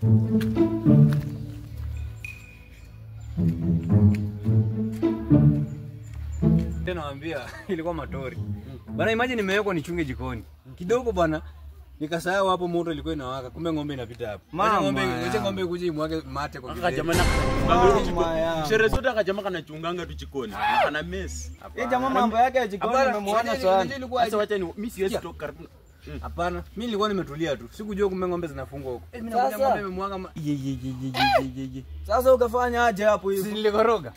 Tena naambia ilikuwa matori. Bana imagine nimewekwa nichunge jikoni. Kidogo bana nikasahau hapo moto ilikuwa inawaka, kumbe ng'ombe inapita hapo. Ng'ombe, acha ng'ombe kuje imwage mate kwa kile. Jamaa na sherehe zote akajamaa kanachunganga tu jikoni. Ana mess. Yeye jamaa mambo yake ya jikoni nimemuona sana. Sasa wacha ni mimi siwezi toka karibu. Hapana, mimi nilikuwa nimetulia tu. Sikujua kumbe ng'ombe zinafungwa huko. Mimi nakuja ng'ombe imemwaga. Ye. Sasa ukafanya aje hapo hivi? Si nilikoroga.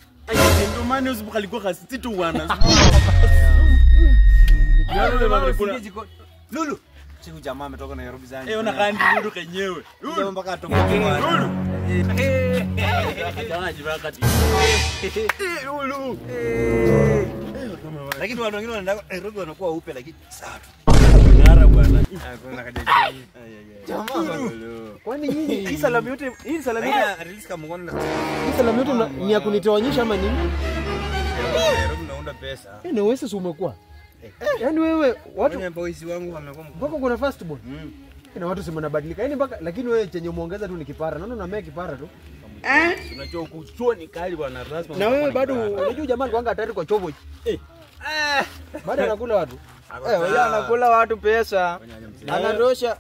Ndio maana usibu alikuwa kasiti wana. Lulu. Siku jamaa ametoka Nairobi zani. Eh, ona kandi Lulu kenyewe. Lulu mpaka atoka. Lulu. Jamaa jibaka ti. Lulu. Lakini watu wengine wanaenda Nairobi wanakuwa upe lakini sawa tu. Ngara bwana. Hakuna kaja. Jamaa. Kwani nyinyi hii salamu yote, hii salamu yote release kama ngona. Hii salamu yote ni ya kunitawanyisha ama nini? Nairobi naunda pesa. Eh, na wewe sasa umekuwa. Yaani wewe watu wenye boys wangu wamekuwa mpaka kuna first born. Na watu sema nabadilika. Yaani mpaka lakini wewe chenye muongeza tu ni kipara. Naona unamea kipara tu. Unajua huko ni kali bwana rasmi. Na wewe bado unajua jamaa alikuwa hatari kwa chovo. Bado anakula watu. Wewe anakula watu pesa. Anarosha.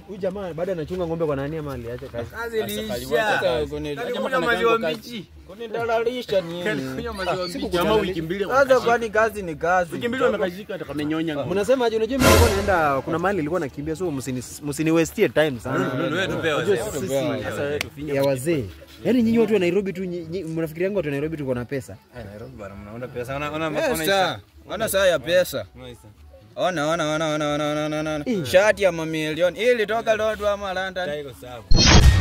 Huyu jamaa bado anachunga ng'ombe kwa nani ama aliacha kazi? Kazi iliisha. Alikunywa maziwa mbichi. Kunidalalisha nini? Alikunywa maziwa mbichi. Jamaa wiki mbili. Sasa kwani kazi ni kazi. Wiki mbili wamekazika hata kamenyonya. Mnasema aje? Unajua mimi nilikuwa naenda kuna mahali nilikuwa nakimbia, so msini wastie time sana. Wewe tupewe. Sasa ya wazee. Yaani nyinyi watu wa Nairobi tu mnafikiria watu wa Nairobi tuko na pesa? Nairobi bwana mnaona pesa. Ona ona. Ona saa ya pesa. Ona ona ona ona ona ona ona. Shati ya mamilioni. Hii ilitoka Lodwar ama London. Iko sawa.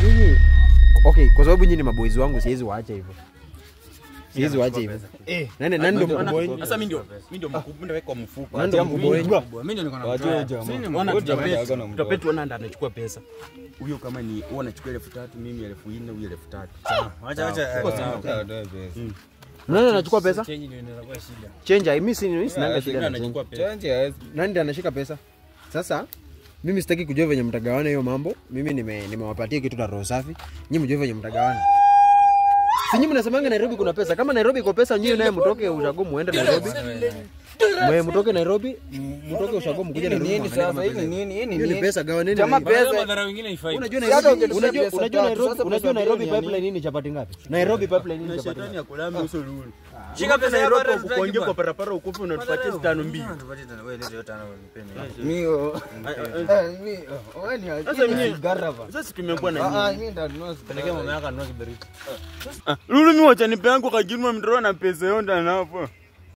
Nyinyi okay, kwa sababu nyinyi ni maboys wangu siwezi waacha hivyo. Siwezi waacha hivyo. Nani nani ndio mkubwa wenu? Sasa mimi ndio mkubwa, ndio weka mfuko. Nani ndio mkubwa wenu? Mimi ndio niko na mtoto. Ona tutapeti ona ndo anachukua pesa. Huyo kama ni wewe unachukua 3000, mimi 4000, huyo 3000. Sawa. Acha acha. Sawa. Nani anachukua pesa? Change ndio inaweza kuwa shida. Change, mimi sina shida na change. Change. Nani ndiye anashika pesa? Sasa mimi sitaki kujua venye mtagawana hiyo mambo. Mimi nimewapatia kitu na roho safi. Nyinyi mjue venye mtagawana. Si nyinyi mnasemanga Nairobi kuna pesa. Kama Nairobi iko pesa nyinyi naye mtoke ushago muende Nairobi. Mwe mtoke Nairobi, mtoke ushago mkuje Nairobi. Nini sasa hii nini? Hii nini? Pesa gawaneni. Jamaa pesa. Madhara wengine haifai. Unajua Nairobi, unajua Nairobi, unajua Nairobi pipeline nini chapati ngapi? Nairobi pipeline nini chapati? Shetani akulami uso lulu. Shika pesa ya Nairobi kukonje kwa barabara ukufe unatupatia 52. Tupatie 5 wewe leta hiyo 5 nipeni. Mimi mimi wewe ni sasa mimi garava. Sasa tumekuwa na nini? Mimi ndio pelekea mama yako anunue kiberiti. Lulu mimi wacha nipe yangu kajinwa mndro na pesa yonda napo.